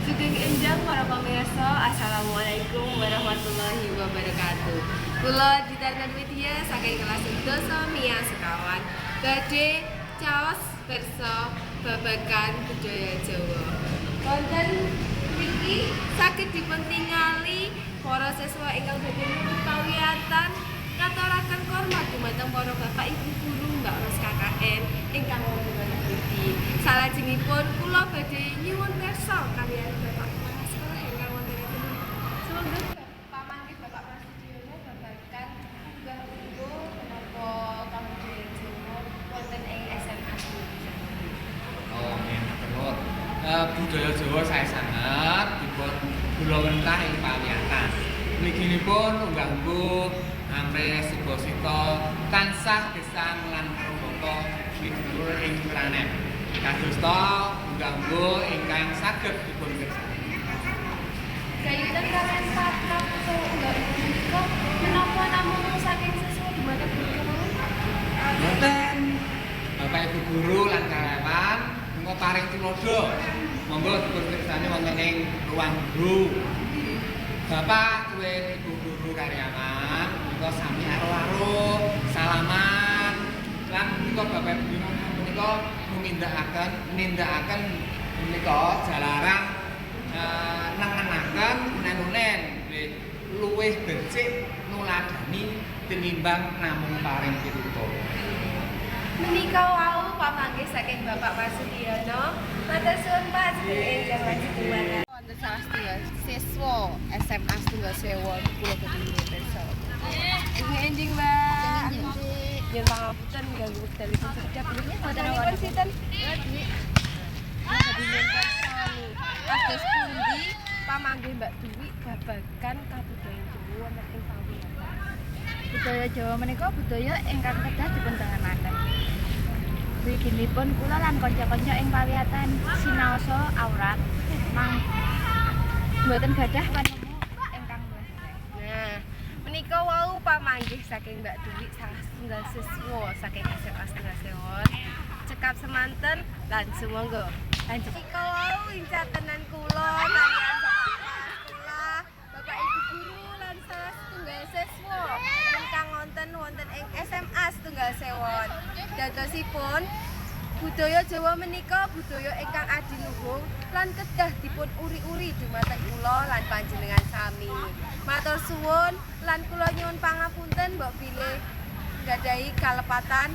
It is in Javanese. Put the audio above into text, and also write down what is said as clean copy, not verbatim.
Sugeng enjang para pamirsa, assalamualaikum warahmatullahi wabarakatuh. Kula Dita Widya saking kelas 10 mia 25 badhe caos pirsa babagan budaya Jawa. Wonten mriki saged dipun tingali para siswa ingkang badhe mlebet pawiyatan ngaturaken hormat dumateng para bapak ibu guru, mbak mas KKN ingkang wonten mriki. Salajengipun kula badhe nyuwun pirsa kaliyan Bapak Kepala Sekolah ingkang wonten ing Semoga pamanggih Bapak Prasudiono babagan unggah ungguh menapa kabudayan Jawa wonten ing SMA. Oh, nggih, matur nuwun. Budaya Jawa sae sanget dipun gulawentah ing pawiyatan. Mliginipun unggah-ungguh amrih subasita tansah gesang lan rumbaka miturut ing pranen. Kadosta unggah-ungguh ingkang saged dipun pirsani. Gayutan kaliyan patrap utawa unggah ungguh menika menapa namung saking siswa dumateng guru kemawon? Mboten. Bapak Ibu guru lan karyawan monggo paring tuladha. Monggo dipun pirsani wonten ing ruang guru. Bapak tuwin Ibu guru karyawan menika sami aro-aro, salaman lan menika Bapak Ibu menika numindakaken nindakaken menika jalaran nengenaken unen-unen nggih luwih becik nuladani tinimbang namung paring pitutur. Menika wau pamanggih saking Bapak Masudiono. Matur suwun, Pak, sugeng enjang lajeng dumateng. Wonten salah setunggal siswa SMA Setunggal Sewon kula badhe nyuwun pirsa. Sugeng enjing, Mbak. Nyuwun pangapunten ganggu wekdalipun sekedhap. Wontenipun sinten? Dwi. Badhe nyuwun pirsa nih. Kados pundi pamanggih Mbak Dwi babagan kabudayan Jawa wonten ing pawiyatan? Budaya Jawa menika budaya ingkang kedah dipuntengenaken. Mliginipun kula lan kanca-kanca ing pawiyatan sinaosa awrat mang mboten gadah panemu ingkang mlebih. Nah, menika wau pamanggih saking Mbak Dwi, salah setunggal siswa saking SMA Setunggal Sewon. Cekap semanten lan sumangga. Lanjut. Menika wau catenan kula kaliyan Bapak Kepala Sekolah, Bapak Ibu guru lan salah setunggal siswa ingkang wonten wonten ing SMA Setunggal Sewon. Dadosipun budaya Jawa menika budaya ingkang adiluhung lan kedah dipun uri-uri dumateng kula lan panjenengan sami. Matur suwun lan kula nyuwun pangapunten mbok bilih nggadahi kalepatan.